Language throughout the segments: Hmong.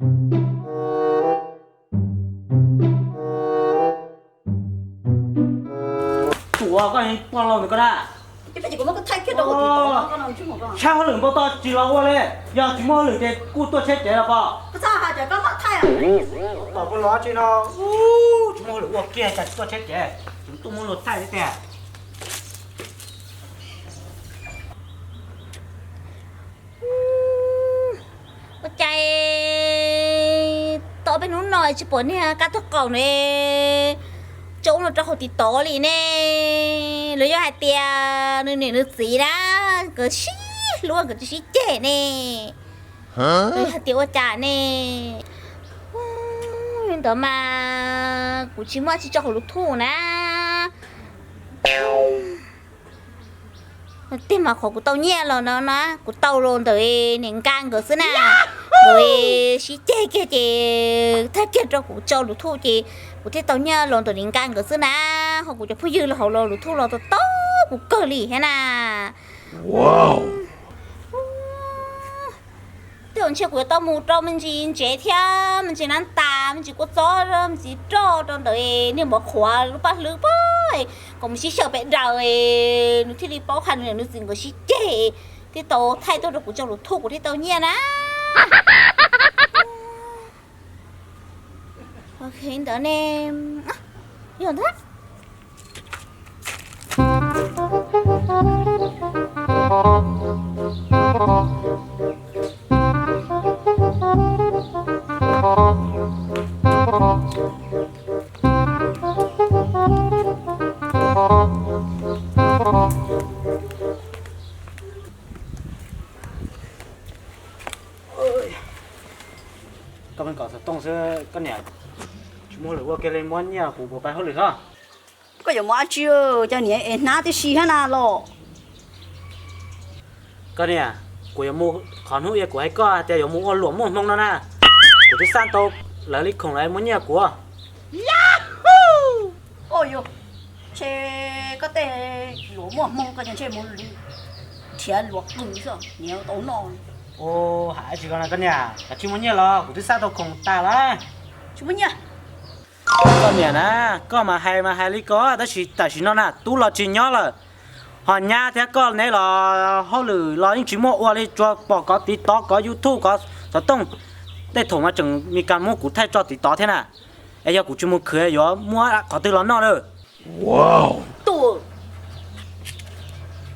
Tuav koj poj laug ntawd koj na. Tshaj hauj lwm npau taws tsis los ua li, yog tsis muaj hauj lwm ces kuj tuaj tsheb kev los pom. Tom pw los tsis no, tsis muaj hauj lwm ua kiag cas tsis tuaj tsheb kev, tseem tuaj muab luag thaij thiab tiag. Ua cas tau peb hnub no tsis pom niag Kab Tuag Qaum ne, tso ub no rau hauv TikTok li ne? Los yog hais tias nws niam nws txiv na, nkawd sib hlub nkawd tsis sib ceg ne? Los yog hais tias ua cas ne? Li ntawd mas kuv tsis muaj tsis tso hauv YouTube na. Tiag mas qhov kuv tau nyiaj los no na, kuv tau los ntawm niam nkaj nkawd xwb na. Nkawd sib ceg kiag ces thaij kiag rau kuv tso YouTube ces kuv thiaj tau nyiaj los ntawm niam nkaj nkawd xwb na. Ho kuv cov phooj ywg los hauv los YouTube los tau tau kuv kawg li thiab na. Tej zaum ntshe kuv yuav tau mus rau me ntsis ntsev thiab me ntsis nab tas, me ntsis kua txob, me ntsis roj rau ntawm niag Npov Qhuav lub paj hlwb pab, kom mus sib xyaw pem daws, nws thiaj li paub hais nws niam nws txiv nkawd sib ceg, thiaj tau thaij tuaj rau kuv tso YouTube kuv thiaj tau nyiaj na. Ok, ntawd ne, yog ntag. Koj pheej kom xov tooj xwb koj niam, tsis muaj hauj lwm ua kiag li muab nyiaj kuv kuv pab hauj lwm hos. Koj yuav mus dab tsi, cas niam es hnab tib si thiab na los? Koj niam, kuv yuav mus qhov hnub uas kuv hais koj tias yuav mus ua luam muaj hmoo no na. Kuv twb xaj tau lawv li khoom lawv muab nyiaj kuv. Ntshe koj tej luam muaj hmoo koj ntshe mus nrhiav luam qw xwb niam tau noj. Hais tsis ko na koj niam, kav tsij muab nyiaj los kuv twb xaj tau khoom tas lawm. Tsis muaj nyiaj. Koj niam na, koj mas hais mas hais li ko tab sis tam sim no na tub los tsis nyob lawm, ho nyab thiab koj neb los hauj lwm los yeej tsis muaj ua li, tsuas pom kov TikTok kov YouTube kov xov tooj. Tej thaum mas tseem Meskas muab kuv thaij tso TikTok thiab na. Es yog kuv tsis mus khwv yuav muab qhov twg los noj lawm?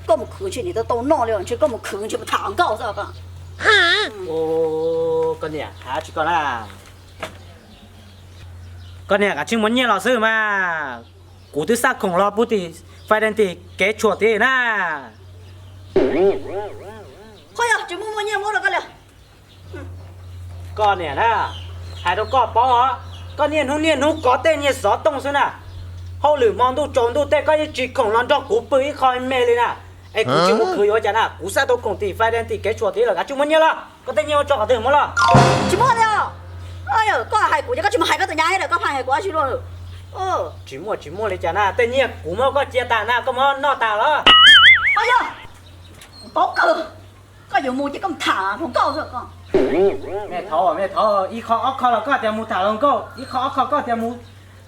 Koj mus khwv ntshe niam tau tau noj li, ntshe koj mus khwv ntshe mus tham nkauj xwb. Koj niam, hais tsis ko na. Koj niam kav tsij muab nyiaj los xwb mas, kuv twb xaj khoom los pub tim fais dee tim kev tshuam tid na. Ho yog tsis muaj muaj nyiaj muab rau koj li. Koj niam na, hais rau koj paub os, koj niaj hnub niaj hnub kov tej niag xov tooj xwb na, hauj lwm hmo ntuj tsaus ntuj tej koj yeej tsis khoom los nrog kuv pw ib qho me li na. Es kuv tsis mus khwv yuav cas na, kuv xaj tau khoom tim fais dee tim kev tshuam tid lawm, kav tsij muab nyiaj los. Koj tej nyiaj ua tso qhov twg muab los? Tsis muaj li os. Koj hais kuv ces koj tsis mus hais koj tus nyab thiab, koj pheej hais kuv dab tsi luaj. Tsis muaj tsis muaj li cas na, tej nyiaj kuv muab koj cia tas na, koj muab noj tas los. Yog, kuv paub kawg, koj yuav mus ces koj mus tham hluas nkauj xwb koj. Me thaub, me thaub, ib qho ob qho los koj tias mus tham hluas nkauj, ib qho ob qho koj tias mus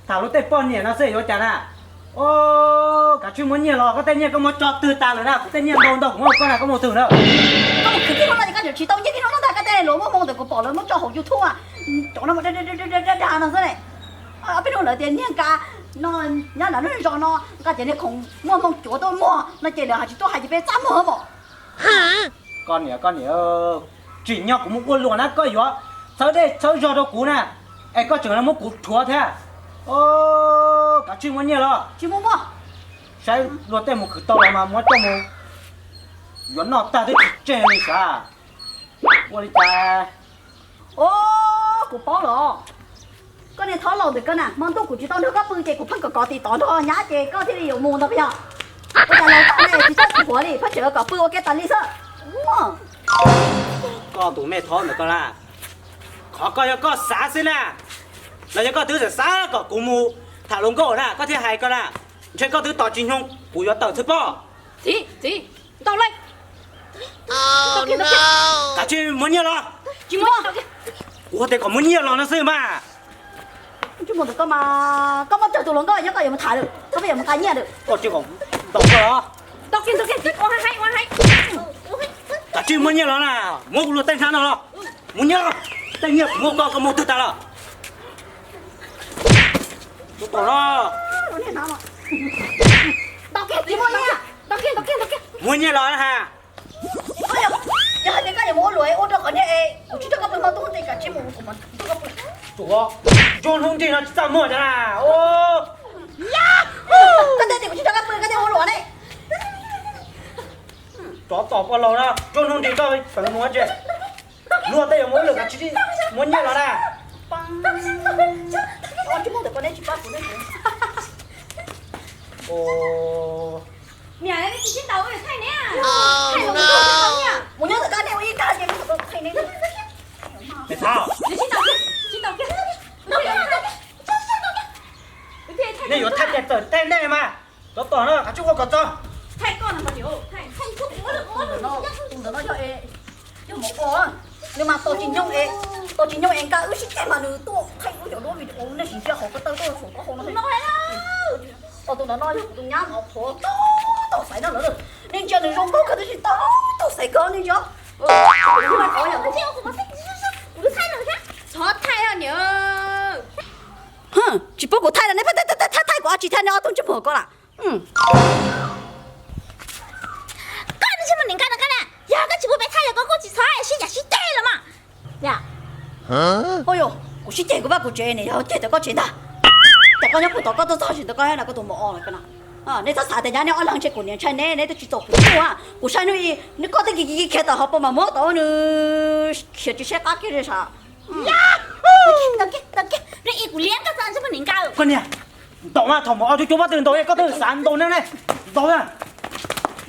tham luag tej poj niam no xwb yuav cas na. Kav tsij muab nyiaj los, koj tej nyiaj koj muab tso twg tas lawm na, kuv tej nyiaj ntau ntau kuv muab koj na, koj mus twg na. Koj mus khwv tib hnub no ces koj tsis tau nyiaj tib hnub no ntag, koj tej luam muaj hmoo ntawd kuv pom lawv muab tso hauv YouTube, cov no da da no xwb ne. Peb hnub lawv tias niag nka no nyob nram lub zos no nqa cov niag khoom muaj hmoo cuav tuaj muag no ces lawv hais tsis tuaj hais ces peb txaj muag mos. Koj niam, koj niam, tsim nyog kuv mus ua luam na koj yuav txhawb dej txhawb zog rau kuv na, es koj tseem muab kuv rhuav thiab. Kav tsij muab nyiaj los. Tsis muaj muaj. Saib luag tej mus khwv tau los mas muab coj mus yuav noj tag twb tsis tseg li sav. Ua li cas? Kuv paub los. Koj niag thaub laus ntawm koj na, hmo ntuj kuv tsis tau nrog koj pw ces kuv pheej kom kov TikTok nrog nyab ces koj thiaj li yuav mus ntag puas yog? Ua cas los tag ne tsis txawj tsis huav li, pheej tseem kom pw ua ke tas li xwb. Koj tus me thaub ntawm koj na, qhov koj yog koj xav xwb na, los yog koj twb xav xav kom kuv mus tham hluas nkauj na koj thiaj hais koj na. Ntshe koj twb tos tsis nyoog kuv yuav tawm xwb pob. Txiv, txiv, ntau lawm. Kav tsij muab nyiaj los. Tsis muab. Kuv hais tias kom muab nyiaj los no xwb mas. Koj mas, koj muab coj tus hluas nkauj nyob koj yuav mus tham lawm, koj pheej yuav mus nqa nyiaj lawm. Koj tsis kom ntaus koj los? Kav tsij muab nyiaj los na, muab kuv luag tej hnab no los. Muab nyiaj los, tej nyiaj kuv muab koj, koj muab twg tas los? Tus tom no. Muab nyiaj los na ha. Yog hais tias koj yuav mus ua luam ua rau qhov niag es kuv tsis coj koj pw hmo ntuj nti, kav tsij mus, kuv mam nrog koj pw. Tsuav, nruab hnub nrig no tsis txaj muag cas na. Koj tej tias kuv tsis coj koj pw, koj tej ua luam ne. Tsov tom poj laus na, nruab hnub nrig koj peev mus tsi. Luag tej yuav mus ua luam kav tsij muab nyiaj los na. Niam, nej tsis sib ntaus, thaij ne. Thaij los thaij ne. Mus nyob ntawm koj, nej ua ib tag ces kuv thaij ne. Mej txhob, sib ntaus kiag, sib ntaus kiag. Nej yuav thaij tias txawm thaij nej mas. Tsov tom no, kav tsij ua kom txog. Thaij koj no, tus ntawm no yog, yog Maum Ob, nws mas tos tsis nyoog es, tos tsis nyoog es nkaj wb sib ceg mas nws tuaj thaij wb cov duab video nej sim ntsia qhov ko taw tuaj saum taub hau no. Tos tus ntawm no yog kuv tus nyab Maum Ob, tau tau xaiv no lawm. Nej ntsia nws zoo nkauj kawg tab sis tau tau xaiv kawg nej ntsia. Tsis pub kuv thaij los nej pheej thaij thaij kuv ob tsis thaij nej ob tug ntsej muag ko lawm. Koj ntsej muag niam nkaj no koj na, yog koj tsis pub peb thaij los koj kuj tsis txhob sib cav sib ceg los mas. Ua yog kuv sib ceg kuv vaj kuv tsev ne, yog ceg tau koj tsev ntag. Ces koj nyob puag tom koj tuaj txog tsis ntawd koj na, koj tus Maum Ob no. Nej txhob xav tias nyab nej ob leeg ntshe kuv niam ntshai neb, neb twb tsis txaus kuv tuaj. Kuv saib hnub ib, neb koj twb kiv kiv kiag tawm hauv paus mas muab tau nws khiav tsis saib qab kiag li sav. Koj niam, ntaus mas, thaum Maum Ob cuab cuab pob tw ntaus koj twb xav ntaus ne ne. Ntaus na.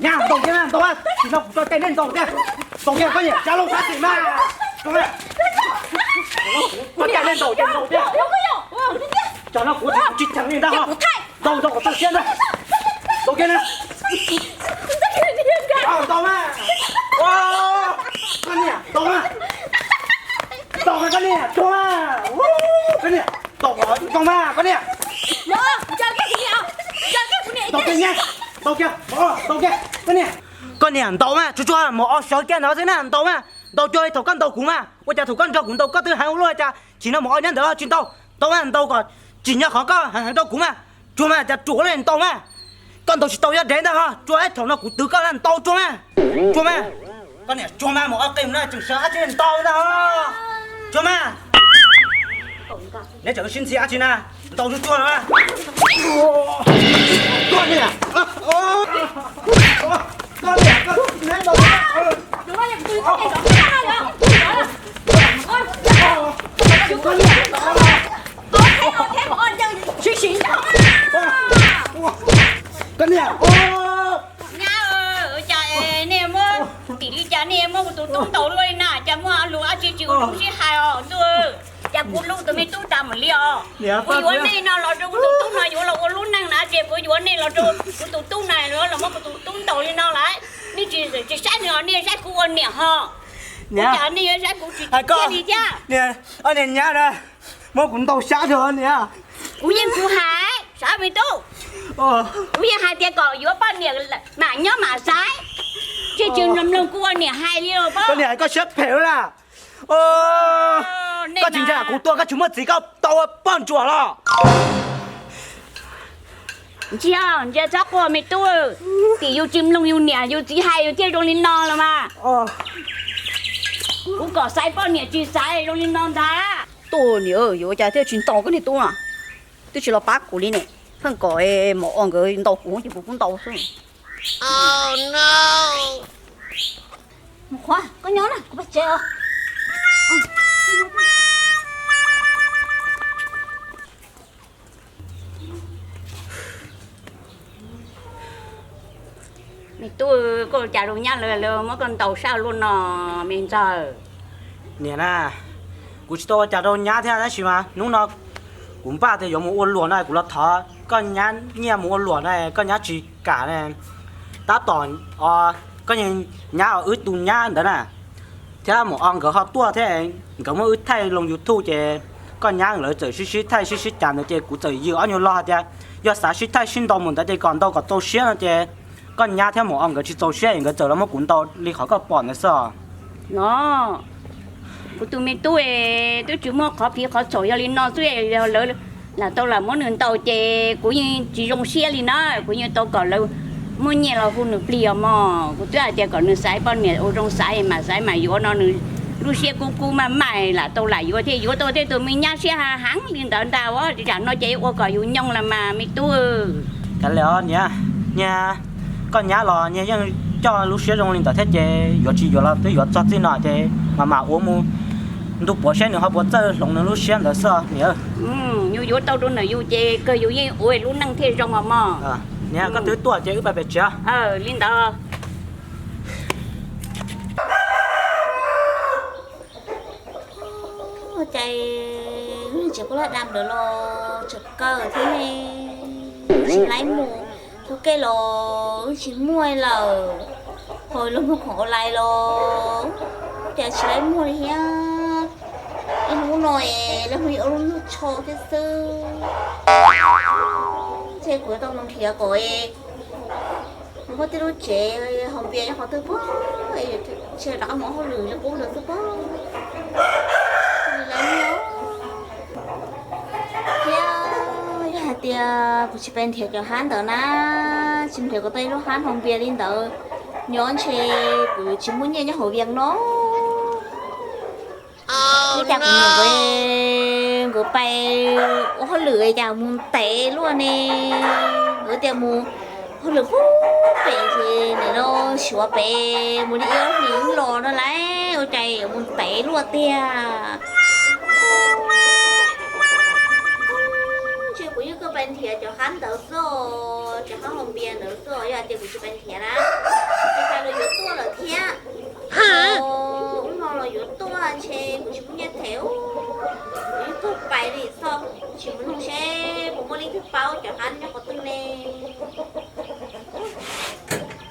Nyab, ntaus kiag na, ntaus na, tam sim no kuv tso cai nej ntaus tiag. Ntaus kiag koj niam, cab lub sab tim mas. Koj niam, cai nej ntaus tiag, ntaus tiag. Tam sim no kuv tsis cheem li ntag ho. Ntaus, ntaus kom txog siab ntag. Ntaus kiag na. Ntaus mas. Koj niam, ntaus mas. Ntaus mas koj niam, ntaus mas. Koj niam, ntaus mas koj niam. Ntaus kiag nyab, ntaus kiag, ntaus kiag, ntaus kiag koj niam. Koj niam, ntaus mas, tsuag tsuag Maum Ob sawv kiag ntawd xwb na, ntaus mas. Ntaus cuag li thaum koj ntaus kuv mas, ua cas thaum koj nrog kuv ntaus koj twb heev ua luaj, cas tam sim no Maum Ob nyob ntawd tsis ntaus. Ntaus mas, ntaus kom tsim nyog qhov koj heev heev rau kuv mas. Tsuag mas, cas ruam li, ntaus mas. Koj ntaus tsis tau yuav dev ntag ho, tsuag ib thaum no kuv twv koj na, ntaus tsuag mas. Tsuag mas. Koj niam, tsuag mas, Maum Ob qi mus no tseem sawv dab tsi ntaus ntag ho. Tsuag mas. Neb tseem sib ntxhi dab tsi na, ntaus tsuag tsuag no. Koj niam, koj niam, koj neb ntaus. Koj niam, nyab, ua cas nej muab, vim li cas nej muab kuv tus tub ntaus luaj li na, cas muaj lus dab tsi tsis ua lus sib hais os ntuj. Cas kuv hlub tus me tub tas mus li os. Kuv yuav nej no los rau kuv tus tub no yuav los ua lub neej na, ces kuv yuav nej los rau kuv tus tub na, yuav los muab kuv tus tub ntaus li no lawm. Nej tsis, tsis saib nws os, nej saib kuv ua niam ho. Ua cas nej yuav saib kuv tsis tiag li thiab? Niam, niam nyab na, muab kuv ntaus sab rau niam. Kuv yeej tsis hais, saib me tub. Kuv yeej hais tias kom yuav poj niam mam nyob mam xaiv, tsis tsis mloog kuv ua niam hais li os. Koj niam, koj siab phem na. Koj tsis ntshai kuv tuaj koj tsis muaj txiv koj tau ua poj ntsuam los? Ntsia, ntsia txhob quaj me tub, tim yus tsis mloog yus niam yus txiv hais yus thiaj zoo li no los mas. Kuv kom xaiv poj niam tsis xaiv zoo li no ntag. Tub niam, yuav ua cas thiaj tsis ntaus koj niag tub no? Twb tsis los pab kuv li ne, pheej kom Maum Ob nkawd ntaus kuv ces kuv kuj ntaus xwb. Mus qhuav, koj nyob na, kuv pab tsev os. Me tub, koj cas zoo nyab lawv, lawv muab koj ntaus sab luaj no, me ntxawg? Niam na, kuv tsis tau ua cas rau nyab thiab, tab sis mas hnub no kuv npaj tias yuav mus ua luam no, kuv los thov koj nyab nyiaj mus ua luam no, koj nyab tsis kam na. Tab tom koj nyab, wb tus nyab ntawd na, Thiab mus o nkawd ho tuaj thiab, nkawd muab wb thaij loo YouTube ces koj nyab lawv txawm sib sib thaij sib sib cas ntawd ces kuv txawm yws ob nyuag lo hais tias yog xav sib thaij sib ntaus mus ntawd ces kom ntau kom txaus siab no ces koj nyab thiab mus o nkawd tsis txaus siab es nkawd txawm los muab kuv ntaus li qhov koj pom ntawd xwb os. No, kuv tus me tub twb tsis muaj qhov phiv qhov txhaum yog li no xwb, yog lawv lam tau lam muab nws ntaus ces kuv yeej tsis zoo siab li na, kuv yeej tau kom lawv muaj nyiaj los hu nws plig os mog. Kuv twb hais tias kom nws xaiv poj niam ua zoo xaiv mas xaiv mas yuav no nws lub siab kub kub maj maj lam tau lam yuav thiaj yuav tau tej tus me nyab siab ha heev li ntawd ntag. Tsam no ces ua kom yus nyoo los mas me tub. Kav liam os niam, niag koj nyab los niag yeej coj lub siab zoo li ntawd thiab ces yuav tsis yuav los twb yuav txog txij no ces mas mam ua mus ntuj puav saib nws ho puas txawj hloov nws lub siab ntawd xwb niam. Yus yuav tau rau ntawm yus ces kawg yus yeej ua lub neej thiaj zoo os mog. Niam, koj twb tuaj ces wb pais pem tsev. Li ntawd. Cas wb tsev puab laj dam lawm los tseem kawg thiab ne, tsis laib mus, thaum kej los wb tsis muaj lawm, ho los muag khoom online los cas tsis laib muag li thiab. Ib hnub no es lawv hu ua lub nug tsho thiab xwb. Ntshe kuv yuav tau mus nrhiav kom mus muab tej lub tsev haus npias nyob qhov twg puag, ntshe rov qab mus ua hauj lwm li qub ntawd xwb puag. Thiab yog hais tias kuv tsis pais nrhiav cov hab ntawd na, tsis nrhiav kom tau ib lub hab haus npias li ntawd, nyob ntshe kuv yuav tsis muaj nyiaj nyob hauv Vias no. Ib cas kuv mus nkawd, nkawd pais ua hauj lwm cas mus ntev luaj ne. Nkawd tias mus hauj lwm puag pem ces nim no xyuav pem mus li ib ob hlis los no lauj, ua cas yuav mus ntev luaj tiag. Ntshe kuv yeej kawg pais nrhiav cov hab ntawd xwb, cov hab haus npias ntawd xwb, yog hais tias kuv tsis pais nrhiav na, ces cas los yuav tuaj lawm thiab. Ub no los yuav tuaj ntshe kuv tsis muaj nyiaj them, kuv yeej tuag pais li xwb, tsis mus nug seb puas muaj leej twg paub cov hab nyob qhov twg ne.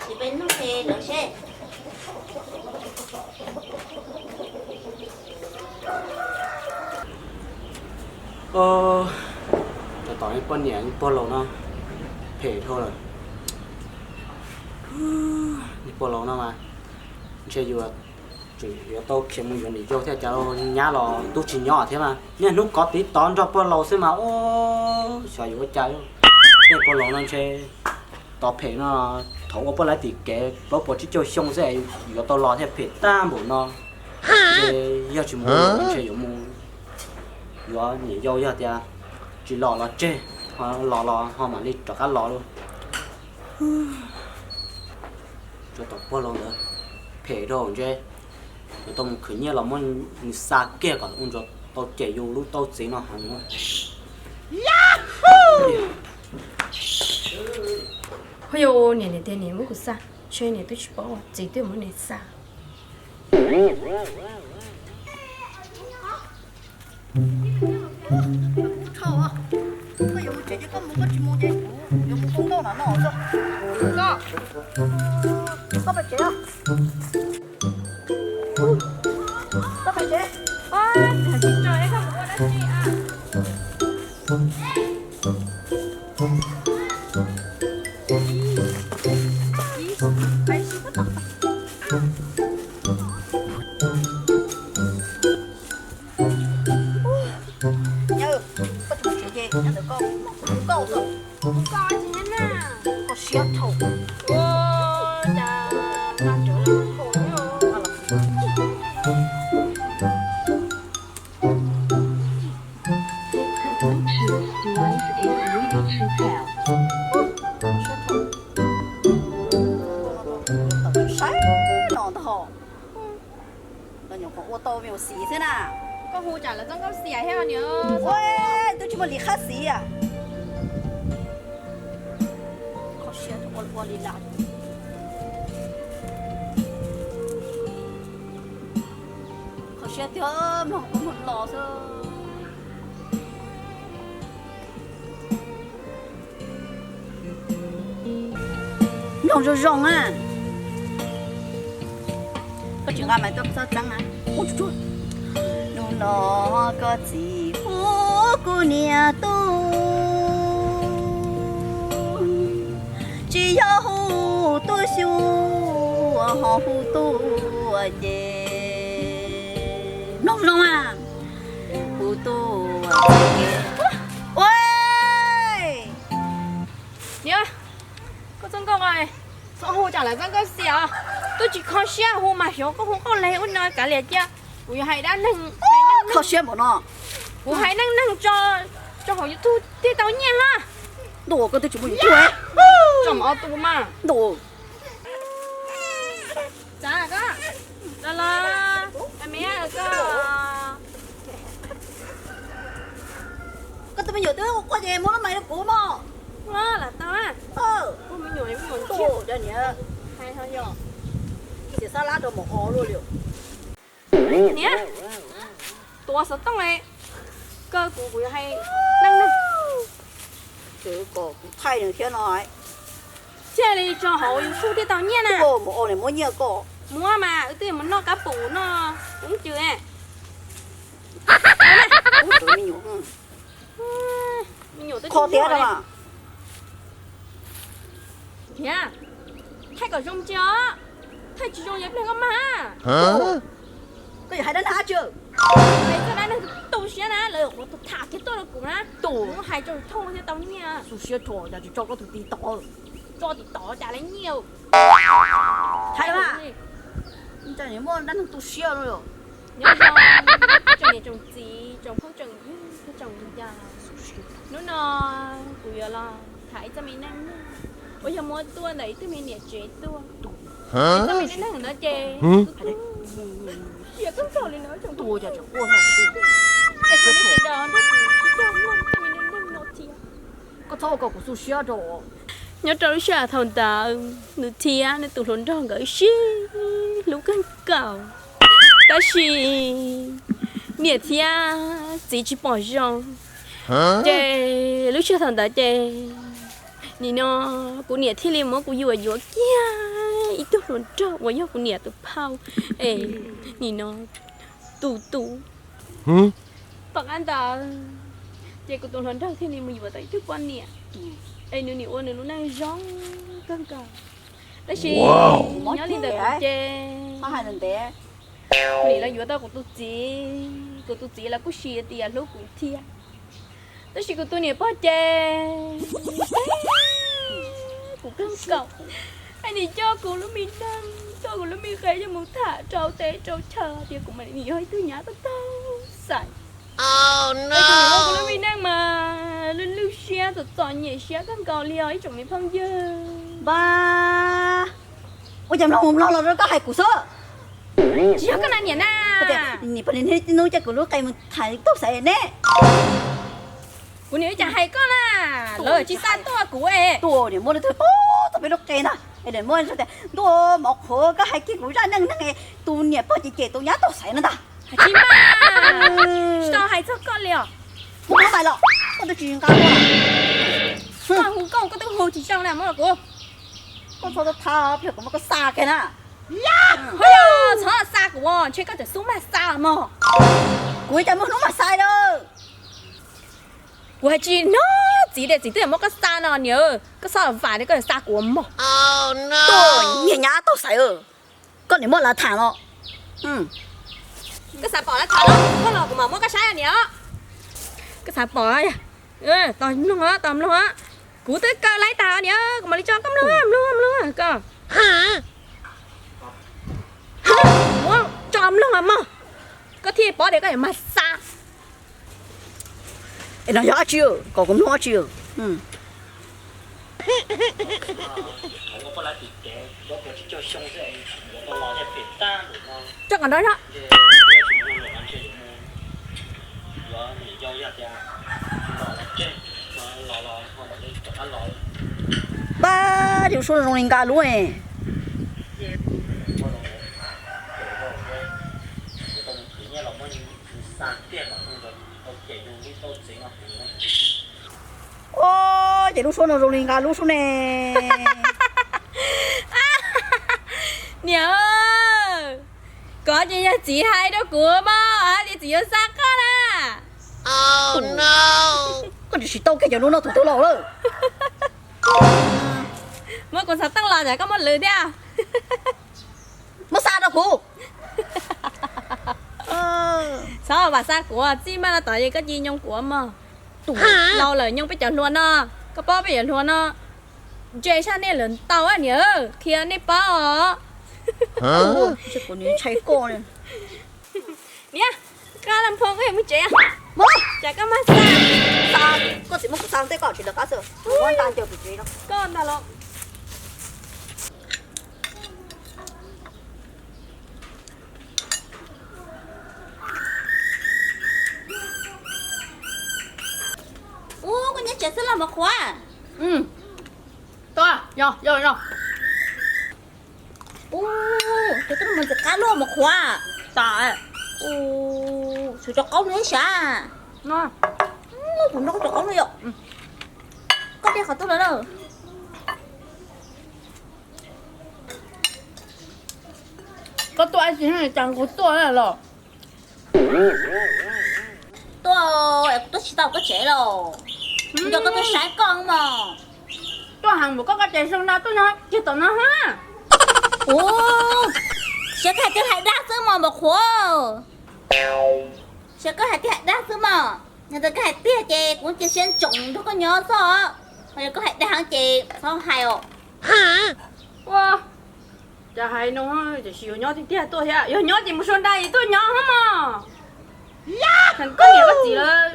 Tsis pais nug ces lawv seb. Tab tom ib poj niam ib pog laus no phem dhau lawm. Ib pog laus no mas ntshe yuav, tseem yuav tau khiav mus yuav niam yau thiab, cas nyab los tub tsis nyob thiab mas niaj hnub kov tiv tov nrog pog laus xwb mas, xyov yuav ua cas. Tej pog laus no ntshe tov phem no, thaum ua poj laib tim kev plaub puas tsib caug xyoo xwb yuav tau los thiaj phem tag npaum no. Ntshe yog tsis mus ntshe yuav mus yuav niam yau, yog tias tsis los los tseg, ho los los ho mam li rov qab los lauj. Tsov tom pog laus ntawd phem dhau ntshe, yuav tau mus khwv nyiaj los muab nws xa kiag kom ua ntsuag tau cem yus lub tauj txiv no heev. Ho yog niam, niam tias niam muab kuv xa, ntshe niam twb tsis paub, txiv twb muab niam xa. Koj yuav mus tsev ces koj mus, koj tsis mus ces kuv yuav mus ua nkauj no no xwb. Koj, koj pais tsev os. Koj pais tsev. Nyab, koj tsis mus tsev ces nyob ntawm koj, kuv mus ua nkauj xwb. Koj siab thaum. Saib no ntag. Los nyuam qhuav ua tau me nyuam xim xwb na. Koj hu tsam lawv txoj nkauj xiam thiab niam. Ua, twb tsis muaj lim qhab xim a. Kho siab ua ua li lawm. Kho siab tiag, mloog kuv mloog los xwb. Mloog zoo zoo na. Koj tsis Nqa mas tuaj txhob txeeb na. Hnub no koj txiv hu kuv niam tub, tsis yog hu tuaj xyuas, ho hu tuaj ces mloog zoo a, hu tuaj ces, ua, niam, koj txhob nkauj, txhob hu tsam lawv txhob nkauj xiam os. Twb tsis kho siab hu mas xyov koj hu nkauj leeg ua no kav liam cia. Kuv yuav hais dab neeg, kho siab npaum no. Kuv hais neej neeg tso, tso hauv YouTube thiaj tau nyiaj na. Ntuj, koj twb tsis muaj YouTube. Tso mov tu mas. Ntuj. Txav koj, los los, a me koj. Koj tus me nyuam twb ua quaj ces muab lub mais rau kuv mog. Ua lam tau. Kuv me nyuam, me nyuam ntsia. Hais ho yog. Xiam xab lab rau mus ho luaj li. Niam, tua xov tooj, koj kuv kuv yuav hais neej neeg. Kom kuv thaij nws thiab no. Thiaj li tso hauv YouTube thiaj tau nyiaj na. Mus o nws muab nyiaj koj. Muab mas wb twb mus noj kab pum noj kub cw. Me nyuam kho tiag no. Thiab, thaij kom zoo ntsia os, thaij tsis zoo ces pliag koj mag. Koj yuav hais dab neeg dab tsi? Hais txog dab neeg tu siab na, lawv yuav tham kiag tuaj rau kuv na. Tus hais tso thooj thiaj tau nyiaj. Tu siab tso, cas tsis tso koj tus TikTok, tso TikTok cas lawv nyiaj. Hais mas, muaj dab neeg tu siab no. Nyob zoo tsoom niam tsoom txiv tsoom phooj tsoom ywg thiab tsoom yawg, hnub no kuv yuav los tham ib txoj me neej neeg uas yog muab tuaj ntawm ib tug me niam tsev tuaj. Ib txoj me neej neeg no ces siab kawg nkaus li no tsoom phooj ywg. Es sawv daws nrog kuv sib coj mloog txoj me neej neeg no thiab. Koj txhob ua kom kuv tu siab rau. Nyob rau lub sij hawm thaum ntawd nws thiab nws tus hluas nraug nkawd sib hlub kawg nkaus, tab sis niam thiab txiv tsis pom zoo. Ces lub sij hawm thaum ntawd ces nim no kuv niam thiaj li muab kuv yuam yuav kiag ib tug hluas nraug uas yog kuv niam tus phauj es nim no tus tus tom qab ntawd ces kuv tus hluas nraug thiaj li mus yuav tau ib tug poj niam es nws nim ua nws lub neej zoo kawg nkaus. Tab sis nyob li ntawd kuv ces kuv nim los yuav tau kuv tus txiv, kuv tus txiv los kuj siv tias hlub kuv thiab. Tab sis kuv tus niam pog ces kuv kawg nkaus, es nim coj kuv lub me neej, coj kuv lub me qe coj mus tham rau teb rau chaw tias kuv mas nim yog ib tug nyab tau tau xaiv. Es kuv nim ua kuv lub me neej mas lwj lwj siab txom txom nyem siab kawg nkaus li os ib tsoom me phooj ywg. Npab, ua cas mloog mus mloog los rau koj hais kuv xwb? Tsis yog koj na niam na. Nim pog niam hnub coj kuv lub qe mus tham tau xaiv ne. Kuv niam ua cas hais koj na, lawv tsis xa tuaj kuv es. Tuaj niam muab lub twg pub tau peb lub qe na, es niam muab tias ntuj mov qhuav koj hais kiag kuv zaj neej neeg, tus niam pog ces cem tus nyab tau xaiv no ntag. Tsis mas, tsis tau hais txog koj li os. Hu koj mas los, koj twb tsis nqa. Koj hu koj, koj twb hu tsis zoo na, muab los kuv. Koj txhob tau tham pliag kuv muab koj xa kiag na. Ho yog txhob xa kuv, ntshe koj tseem xub mag xa mog. Kuv cas muaj hnub mag xa lawm. Kuv hais tsis hnov txiv tias txiv twb muab koj xa no niam, koj txhob vam tias koj yuav xa kuv mog. Tuaj nyiag nyab tau xaiv, koj niam muab lawv tham no. Koj xav pom lawv tham no, koj los kuv mam muab koj saib niam. Koj xav pom, tos mloog, tos mloog. Kuv twb kaw laib tas niam, kuv mam li tso koj mloog, mloog, mloog koj. Muab tso mloog mog, koj thiaj paub tias koj yuav mag xa. Es no yog dab tsi, kom kuv mloog dab tsi? Tso kom nrov zog. Pab, lub suab zoo li nqa lub. Ces lub suab no zoo li nqa lub suab ne. Niam, Koj ces yog txiv hais rau kuv mas, hais tias txiv yuav xa koj na. Koj tsis tau kiag cov no no tus twg los lawm. Muab kuv xov tooj los tsam koj muaj lwm thiab. Muab xa rau kuv. Txhob vam xa kuv, txij maj no tom koj cia li nyoo kuv mog. Tus laus lawm nyoo peb cov hluas no, koj paub peb cov hluas no ntse tshaj nej lawm ntau niam, qhia nej paub os. Kuv ntshai koj. Niam, koj laj phoo koj yuav mus tsev, cas koj mag xa. Koj txiv muab kuv xa tej koj tsis lawv qab xwb, koj ntag los. Ub, koj nyob tsev xwb los Mos Qhuav? Ub, cov koj mus ntxim qab luaj Mos Qhuav. Ub, tshuav cov qaub no ib sab. Kuv nrog koj cov qaub no yom. Koj de qhov twg los lawm? Koj tuaj ib tsis cas kuv tuaj los. Tuaj, kuv tuaj tsis tau koj tsev los. Kuv nco koj tuaj saib koj mog. Tuaj heev npaum koj, koj ces zoo no tuaj nyob kiag tom no ha. Ub, siab koj hais tias hais dag xwb mos Mos Qhuav. Siab koj hais tias hais dag xwb mos. Yog tias koj hais tiag ces kuv cia siab ntsoov nrog koj nyob xwb. Ho yog koj hais dag heev ces txhob hais os. Ua, cas hais no, tiam sis yog nyob tiag tiag tuaj thiab, yog nyob ces mus sau nra es tuaj nyob hos mos. Koj niam koj txiv lawv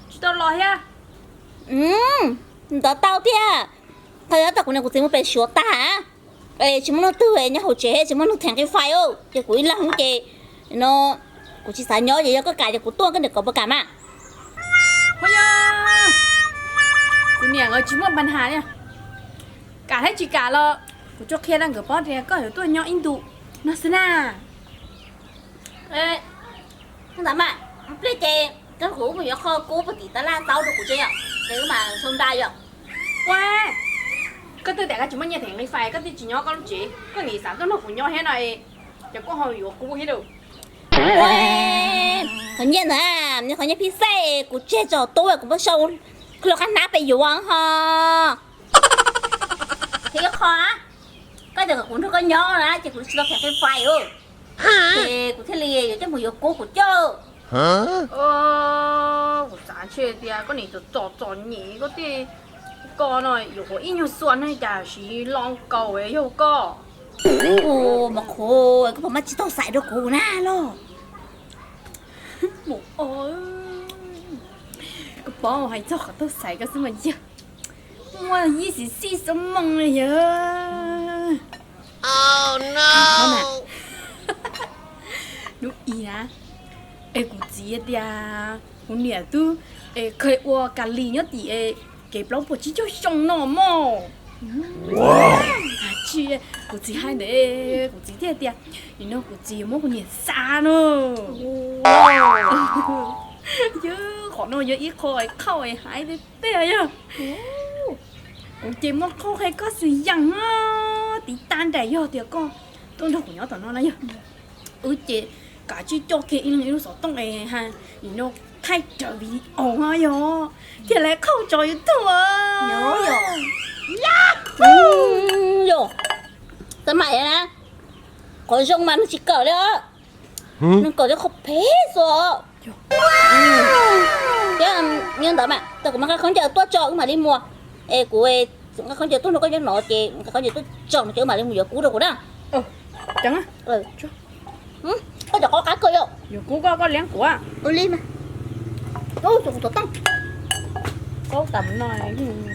tsis tau los thiab. Ntawd tau thiab. Thaum yog tau kuv niam kuv txiv mus pem Suav tag, tsis muaj leej twg nyob hauv tsev, tsis muaj leej twg theev qi fais, ces kuv ib leeg ces no kuv tsis xav nyob ces yog koj kam ces kuv tuaj, koj niam kom puas kam mas. Kuv niam tsis muaj npa has li, kam thiab tsis kam los kuv tsuas qhia rau nkawd paub tias koj yuav tuaj nyob ib ntus no xwb na. Ntawd mas, pliag ces koj kuv mus yuav qho kub puag tim tab laj tau rau kuv tsev yom, ces wb mam sau nra yom. Ua, koj twb tias koj tsis muaj nyiaj theem qi fais, koj twb tsis nyob koj lub tsev, koj nim xav tuaj nrog kuv nyob thiab no, ces koj ho yuav kub thiab lauj. Qhov nyiaj ntawd, qhov nyiaj phij xej kuv tseg tso tub, kuv muab sau los qab hnab pem yuav ho. Thiab ib qho, koj tias kom kuv nrog koj nyob na ces kuv tsis tau theem qi fais, ces kuv thiaj li yuav coj mus yuav kub kuv coj. Kuv xav ntshe tias koj nim txom txom nyem koj tej, koj no yuav ua ib nyuag xuas neeg cas siv lo nkaus yog koj. Ua, Mos Qhuav, koj puas maj tsis tau xaiv rau kuv na los? Mus o, koj paub hais txog qhov tau xaiv koj xwb mas yog muaj ib xis xij xub moo li yog. Hnub i na, es kuv txiv tias kuv niam twb kheev ua ka lis nyob tim kev plaub puas tsib caug xyoo no mog. Tsis, kuv txiv hais ntawd, kuv txiv thiaj tias nim no kuv txiv muab kuv niam xa no. Yog qhov no yog ib qho qhauj hais tiag tiag yog. Kuv ces muaj qhauj hais koj xwm yees, tiv tag nraim yog tias koj tuaj nrog kuv nyob tom no na yog. Wb ces kav tsij coj kiag ib leeg ib lub xov tooj es nim no thaij raws video no yog thiaj li qhauj tso YouTube. Yog, txawm mam na, qhov zoo mas nws tsis kawm li, nws kawm li qhov phem xwb. Thiab, yog ntawd mas tau kuv mam nqa khaub ncaws tuaj tso wb mam li muag. Es kuv nqa khaub ncaws tuaj nrog koj nyob no ces nqa khaub ncaws tuaj tso no ces wb mam li mus yuav kub rau kuv na. Koj cov qaub qab kawg yom. Yuav kub koj, koj liab kuv. Ua li mas. Tus xov tooj, qaub tas mus no,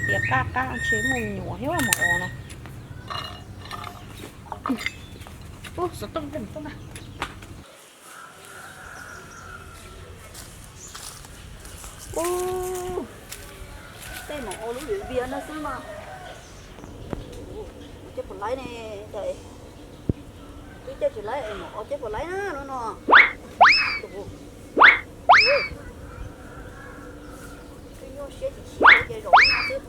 tias qab qab ntshe muaj nyuam thiab mos os no. Xov tooj, xov tooj. Ub, tej mos os lub vim vias no xwb mas. Ua, caij puas laib ne, twb caij tsis laib es mos os caij puas laib na no no. Twb nyuaj siab tsis tsis ces zaum no xwb.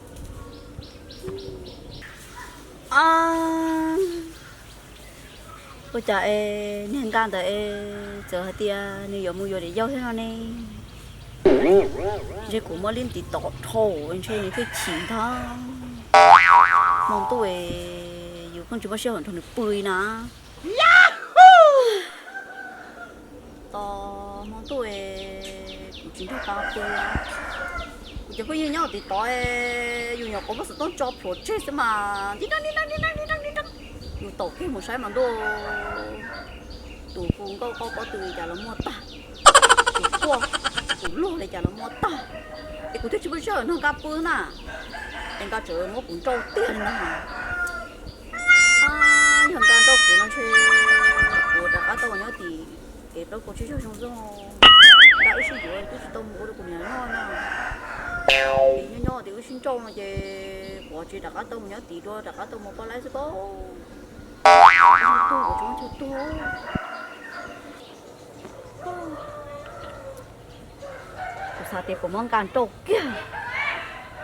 Ua cas es niag Nkaj ntawd es txawm hais tias nws yuav mus yuav niam yau thiab no ne? Ntshe kuv muab lub ntiv tod dhau ntshe nws thiaj chim ntag. Hmo ntuj es yus pheej tsis muaj sij hawm nrog nws pw li na. Tos hmo ntuj es kuv tsis nrog Nkaj pw. Kuv cov phooj ywg nyob tim tod, yus nyuam qhuav muab xov tooj tso plhuav tseg xwb mas nti nrab nti nrab nti nrab nti nrab nti nrab. Yus taug kev mus saib mas ntuj, tus hu nkauj qaub pob tw li cas los muaj tag, tus quaj tus luag li cas los muaj tag. Es kuv thiaj tsis muaj sij hawm nrog Nkaj pw na. Es Nkaj tseem muab kuv nrauj tiag li ntag. Yog Nkaj nrauj kuv no ntshe kuv rov qab tau mus nyob tim kev plaub kaum tsib caug zoo zoo. Nkaj wb sib yuav twb tsis tau mus ua rau kuv niam noj na. Nyob nyob tias wb sib nrauj no ces kuv tsis rov qab tau mus nyob tim dua, rov qab tau mus poj laib xwb ko. Tuag kuv tsis muaj chaw tuag. Kuv xav tias kuv muab Nkaj nrauj kiag,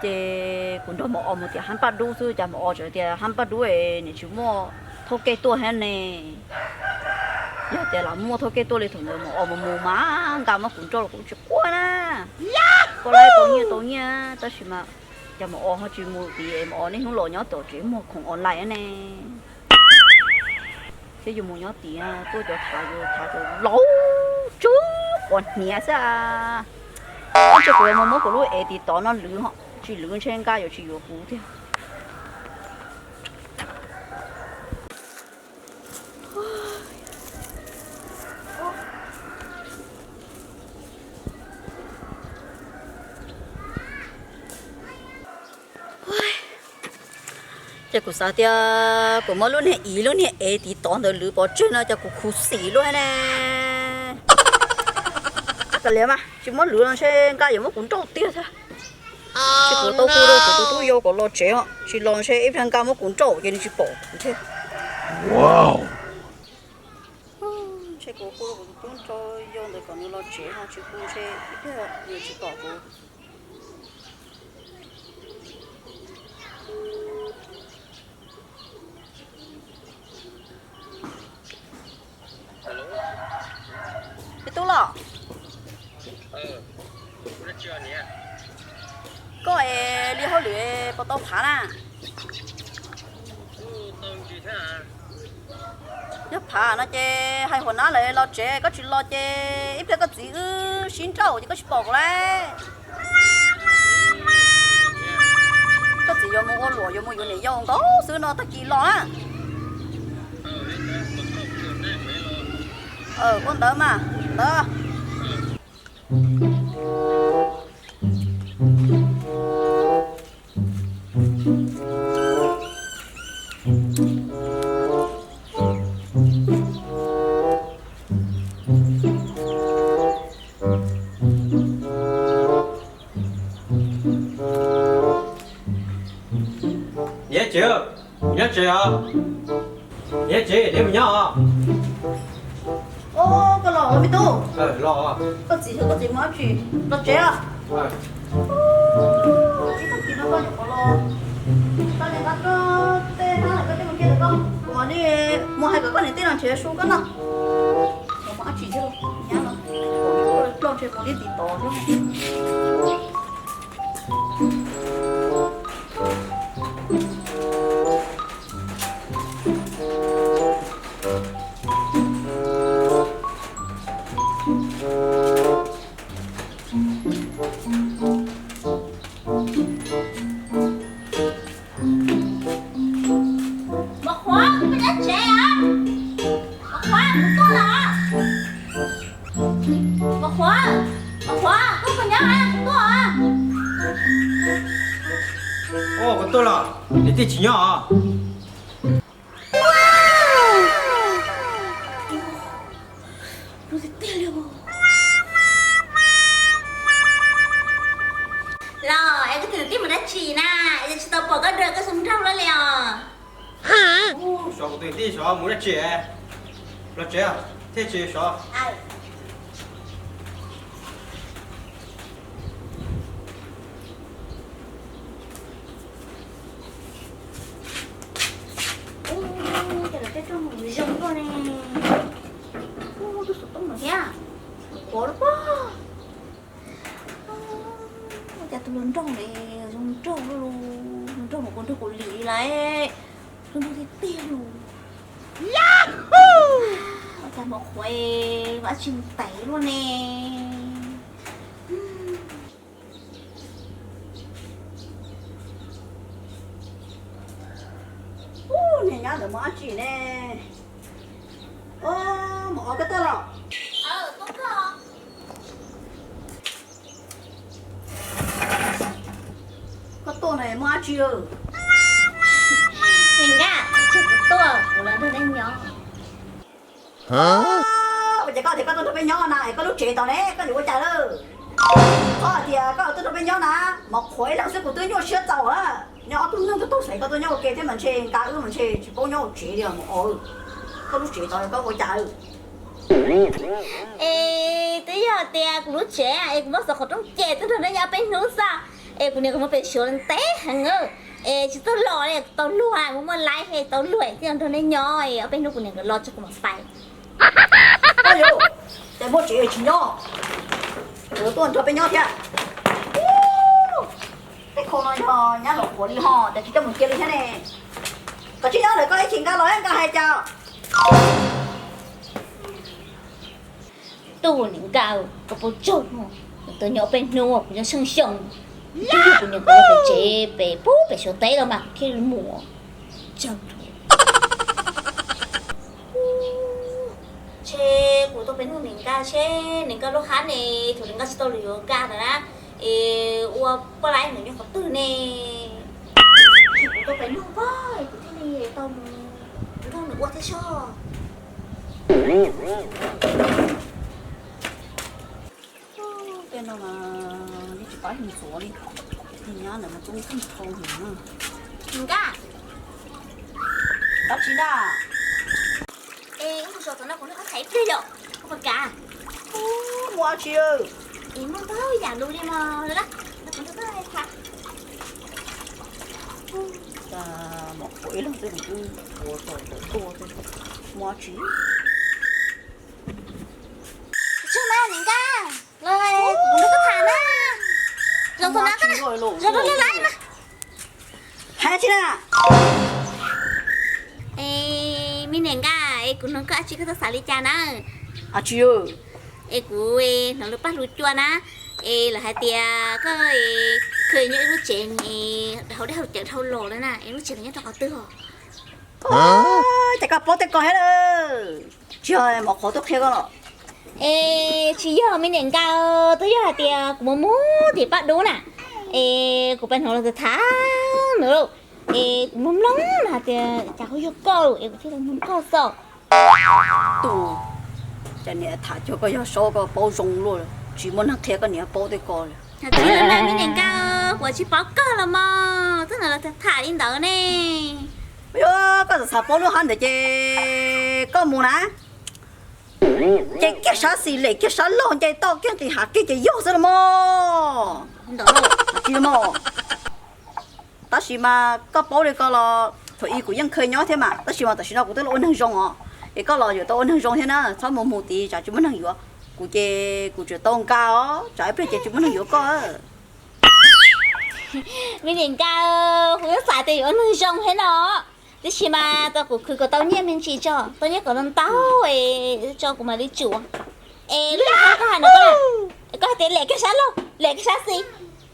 ces kuv nrog Maum Os mus tias hab paj dub xwb, cas Maum Os tseem tias hab paj dub es niam tsis muaj thauj kej tuaj thiab ne. Yog tias lam muaj thauj kej tuaj li thaum ntawd Maum Os mus mus mas Nkaj muab kuv nrauj los kuv tsis quaj na. Quaj laib tau nyiaj tau nyiaj tab sis mas cas Maum Os ho tsis mus tid, Maum Os niaj hnub los nyob tom tsev muag khoom online ne. Thiab yus mus nyob tid tuaj cov thav, yus thav cov laus tsw quav hniav xwb. Tab sis kuv yuav mus muab kuv lub ev tiv tov no lwv, tsis lwv ntshe Nkaj yuav tsis yuav kuv thiab. Ces kuv xav tias kuv muab lub niag ib lub niag ev tiv tov ntawd lwv pov tseg no ces kuv khuv xim luaj ne. Ab, kav liam mas tsis muab lwv los ntshe Nkaj yuav muab kuv nrauj tiag thiab. Ces kuv tau hu rau kuv tus tub yau kom los tsev os, tsis los ntshe ib pliag Nkaj muab kuv nrauj ces nws tsis pom kuv thiab. Ntshe kuv hu rau kuv tus tub yau ntawd kom nws los tsev no, tsis hu ntshe ib pliag nws tsis pom kuv. Me tub los, koj es li hauj lwm puas tau phav na? Yog phav no ces hais Huas Nab lawv los tsev, koj tsis los ces ib pliag koj txiv wb sib nrauj ces koj tsis pom kuv lauj. Koj txiv yuav mus ua luam, yuav mus yuav niam yau nkaus xwb no tag kis los na. Ua ntawd mas ntawd. Niam tsev, nyob tsev os. Niam tsev, neb mus nyob os. Koj los me tub. Los. Koj txiv, koj txiv mus dab tsi? Los tsev os. Ib tag kis no koj nyuam qhuav los, koj niam nqa koj tej hnab lawm koj coj mus kiag rau koj. Kuv mam li mus hais kom koj niam tij los nrhiav su koj noj. Los mus dab tsi thiab, nyab no, ploj ntshe mus liab txiv tod thiab. Mos Qhuav, koj nyob tsev os? Mos Qhuav, kuv tuaj lawm. Mos Qhuav, Mos Qhuav, koj puas nyob, kuv tuaj os. Kuv tuaj los, niam tij tsis nyob os. Los es koj tus niam tij mus dab tsi na, es tsis tau pom koj nrog koj xub nraug lawm li os? Xyov kuv tus niam tij xyov mus dab tsi, los tsev thiaj tsis xyov. Ua cas lawv tej rooj mus Zoo luaj ne. Ub, tus xov tooj no thiab. Qhuav lub pob. Ua cas tus hluas nraug ne zoo nraug, hluas nraug no kuv nrog kuv lim li lawm. Hluas nraug tiag tiag los. Ua cas mam qhuav, ua tsis tev luaj ne. Ub, niag nyab ntawd mus dab tsi ne? Ub, mus ov koj tuaj los? Koj tuaj no muaj dab tsi? Nkaj, kuv tuaj, kuv los nrog nej nyob. Ua cas koj tias koj tuaj nrog peb nyob na, es koj lub tsev tod ne, koj yuav ua cas lawm? Koj tias koj tuaj nrog peb nyob na, mov qhuav ib leeg xwb kuv twb nyuaj siab txaus. Nyob ob tug neeg tug tug xaiv koj tuaj nyob ua ke thiab mas ntshe nqa wb mas ntshe tsis paub nyob ua tsev li os. Koj lub tsev tod koj ua cas? Es twb yog tias kuv lub tsev es kuv muab xov qhov rooj ces twb nrog nej nyob peb hnub xwb, es kuv niam kuv muab pem suav ntev heev, es tsis txawj los li, tau luag, muaj muaj laib he tau luag thiaj nrog nej nyob, ob peb hnub kuv niam nkawd los tso kuv mam pais. Ua cas muaj tsev tsis nyob, kuv tuaj nrog peb nyob thiab. Tej khau no yog nyab los qhuav li ho, cas tsis coj mus cia li thiab ne. Koj tsis nyob lawm koj ib chim nkaj los nkaj hais cas. Tub niam nkaj, koj paub tsaug, kuv tuaj nyob peb hnub kuv nyob xeeb xyoo, twb yog kuv niam kuv los pem tsev pem pub pem suav teb los mas kuv thiaj li mus. Tsaug. Ntshe kuv tuaj peb hnub niam nkaj, ntshe niam nkaj lub hab ne, thaum niam nkaj tsis tau lwm yuav nkaj ntawd na, es ua poj laib nws nyob qhov twg ne? Kuv tuaj peb hnub pog kuv thiaj li tau mus nrog nws ua thiab soj. Tej no mas yeej tsis pab ntxuav li, nyab ntawd mas tub kheej thau heev na. Nkaj. Dab tsi na? Es ub, mus zov tom no kuv nrog koj tham ib pliag yom, koj puas kam? Ub, muaj dab tsi? Es muaj ntau yam lus li mos, los kuv nrog koj tham. Cas mov qhuav ib leeg xwb kuv twb ua tau tuaj, muaj dab tsi? Tsaug mas niam nkaj, los kuv nrog koj tham na. Zov tom no, zov rau liaj laib mas. Hais tsi na? Es me niam nkaj, es kuv nug koj dab tsi koj txawj xav li cas na? Dab tsi? Es kuv hnov lawv paj hlub cua na, es lawv hais tias koj kheev nyob ib lub tsev haus dej haus cawv dhau los na, es lub tsev nyob rau qhov twg os? Ces koj paub tej ko thiab lawm. Tsis yog mov qhuav tuaj qhia koj los? Es tsis yog me niam nkaj, twb yog hais tias kuv mus mus tim paj dub na, es kuv pais hnov lawv tham nws lauj, es kuv mloog mloog na hais tias cas ho yog koj es kuv thiaj li mloog koj xwb. Tus, cas niam tham cuag koj yog saub koj paub zoo luaj, tsis muaj neeg qhia koj niam paub tej ko li. Tsis yog me niam nkaj, kuv tsis paub kawg los mas twb hnov lawv tham li ntawd ne. Yog koj txawm xav paub lub hab ntawd ces koj mus na, nce kiag sab xis lem kiag sab laug nce toj kiag nqis hav kiag ces yog xwb los mas. Tsis los mas. Tab sis mas koj paub li ko los thaum ub kuv yeej kheev nyob thiab mas, tab sis mas tam sim no kuv twb los ua neeg zoo os, es koj los yuav tau ua neeg zoo thiab na, txhob mus mus tid tsam tsis muaj neeg yuav. Kuv ces kuv tseem tau nkag os, tsam ib pliag ces tsis muaj neeg yuav koj. Me niam nkaj, kuv yeej xav tias yuav ua neeg zoo thiab no, tab sis mas tau kuv khwv kom tau nyiaj me ntsis tso, tau nyiaj kom ntau ntau tso kuv mam li tsum. Es lub hab koj hais no, koj hais tias lem kiag sab laug lem kiag sab xis,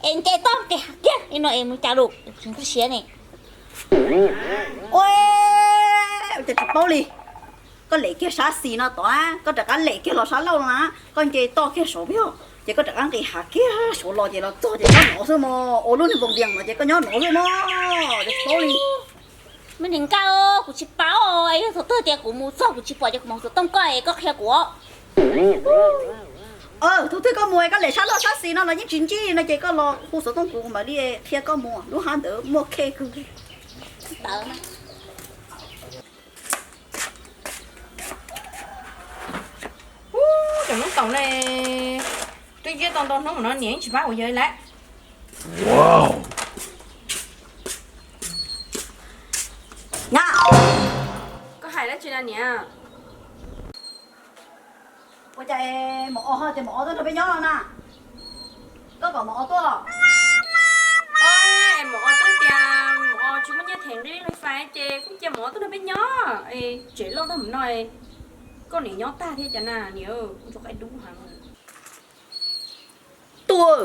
es nce toj nqis hav kiag li no es mus cas lus, kuv tsis nkag siab ne. Ua cas tsis paub li. Koj lem kiag sab xis no tod, koj rov qab lem kiag los sab laug no na, koj nce toj kiag saud peb, ces koj rov qab nqis hav kiag saud los ces los txog ces koj nov xwb mog, ua lub niag npoo npias no ces koj nyob nov xwb mog, tsis paub li. Me niam nkaj, kuv tsis paub, yog thaum twg tias kuv mus txog kuv tsis pom ces kuv mus xov tooj koj es koj qhia kuv. Thaum twg koj mus koj lem sab laug sab xis no los yeej tsis ntsib no ces koj los hu xov tooj kuv mam li qhia koj mus, lub hab ntawd muaj khej kawg. Ub, cov noob taum ne, twb ciab tau ntau hnub no niam yeej tsis pab kuv yawg lawm. Nyab, koj hais dab Tsis na niam. Ua cas es Maum O ho tias Maum O tuaj nrog peb nyob no na? Koj kom Maum O tuaj. Es Maum O twb tias Maum O tsis muaj nyiaj them nqi lij fais ces kuj cia Maum O tuaj nrog peb nyob. Tsev loj tag mus no, koj niam nyob tag thiab cas na niam, ua rau qaib dub heev. Tuaj,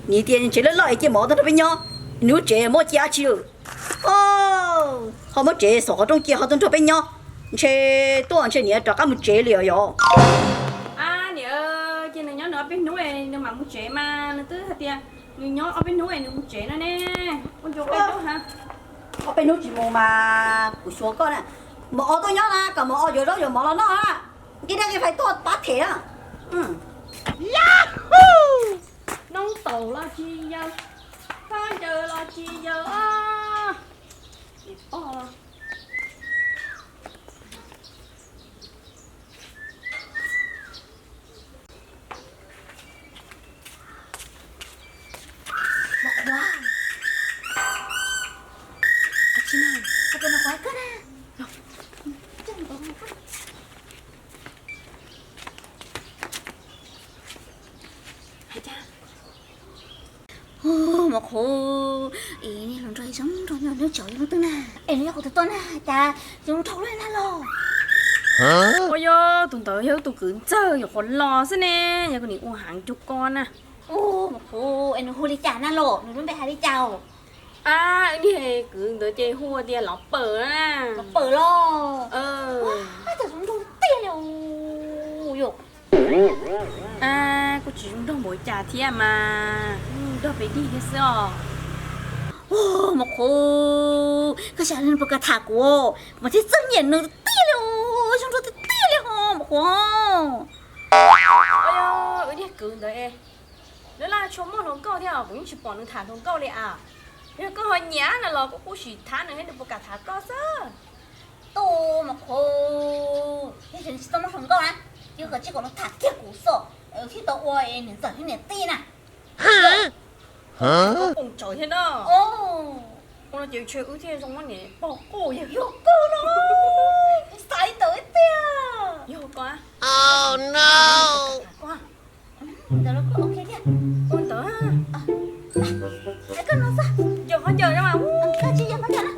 nws tias tsev loj loj es cia Maum O tuaj nrog peb nyob, nws lub tsev muab cia dab tsi lawm? Ho muab tsev xauv qhov rooj cia ho tuaj nrog peb nyob, ntshe tuaj ntshe niam rov qab mus tsev li os yom. Niam, ces nws nyob nws ob peb hnub nws mam mus tsev mas, nws twb hais tias nws nyob ob peb hnub nws mus tsev no ne. Ua rau qaib dub heev. Ob peb hnub tsis mus mas kuv xyuas koj na. Maum O tuaj nyob na, kom Maum O yuav zaub yuav mov los noj na. Nqi dab nqi fais tuaj pab them na. Noob taum los tsis yawg, khaub ncaws los tsis yawg os. Maum Qhuav, es niag hluas nraug zoo nraug nyob nws tsev ua luaj twg na? Es nws nyob qhov twg tuaj na? Cas zoo nraug luaj na los? Ua yog tus ntawd yog tus kwv ntxawg nyuam qhuav los xwb ne, yog koj nim ua heev cuag koj na. Maum Qhuav, es nws hu li cas na los? Nws lub npe hais li cas? Ab, niag kwv ntawd ces hu tias Lov Pawg na. Lov Pawg los? Ab, cas zoo nraug tiag li yom. Ab, kuj tsis zoo nraug npaum cas thiab mas, nrog pem dig thiab xwb os. Maum Qhuav, koj xav li no puas kam tham kuv, kuv mas thiaj txawj nyiam nws tiag li, zoo nraug tiag tiag li ho Maum Qhuav. Wb niag kwv ntawd es, lawv laj tshua muaj hluas nkauj thiab os, kuv yeej tsis pom nws tham hluas nkauj li as. Yog koj ho nyiam na los koj kuj sim tham nws thiab nws puas kam tham koj xwb. Tus Maum Qhuav, yog tias nws tsis tau muaj hluas nkauj na, ces kom tsis kom nws tham kiag kuv xwb, thiaj tau ua niam ntxawm thiab niam tij na. Pob qus tsawv thiab no. Ua no ces ntshe wb thiaj zoo niam pog qus yawg. Yog koj no, xav li ntawd tiag. Yog koj. Ntawd los koj ok thiab. Ua ntawd. Koj no xwb. Ncaws qhov ncaws no mas. Koj tsis yog qhov ncaws na.